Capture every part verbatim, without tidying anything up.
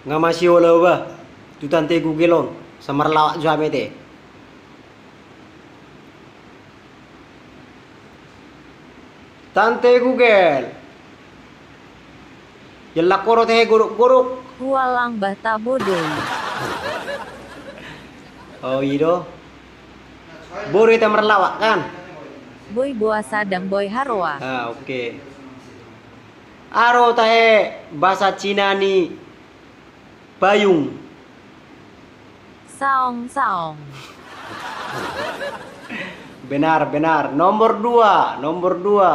Nga masiol au ba tu Tante Google on, sai marlawak jo hami ate. Tante Google. Jala ho do ate godok-godok. Hualang bah tabo do i. Oh, i do. Boi do hita marlawak kan? Boi boasa dang boi haroa. Ah, oke. Aha do tahe bahasa Cina ni payung? Saong-saong. Benar, benar. Nomor dua, nomor dua.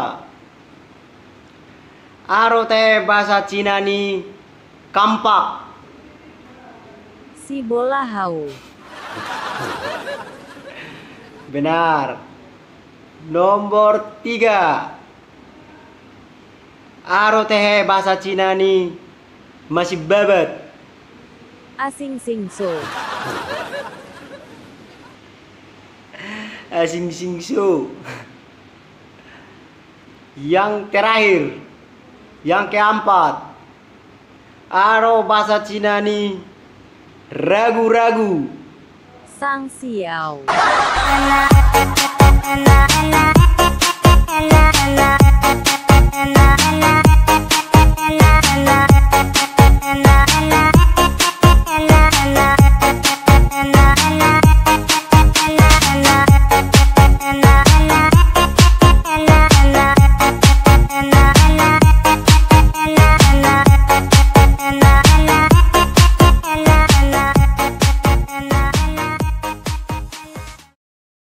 Aha do tahe bahasa Cina ni kampak? Sibola hau. Benar. Nomor tiga. Aha do tahe bahasa Cina ni masimbabat? Asingsingso. Asingsingso. Yang terakhir, yang keempat. Aha do bahasa Cina ni ragu-ragu? Sangsiau.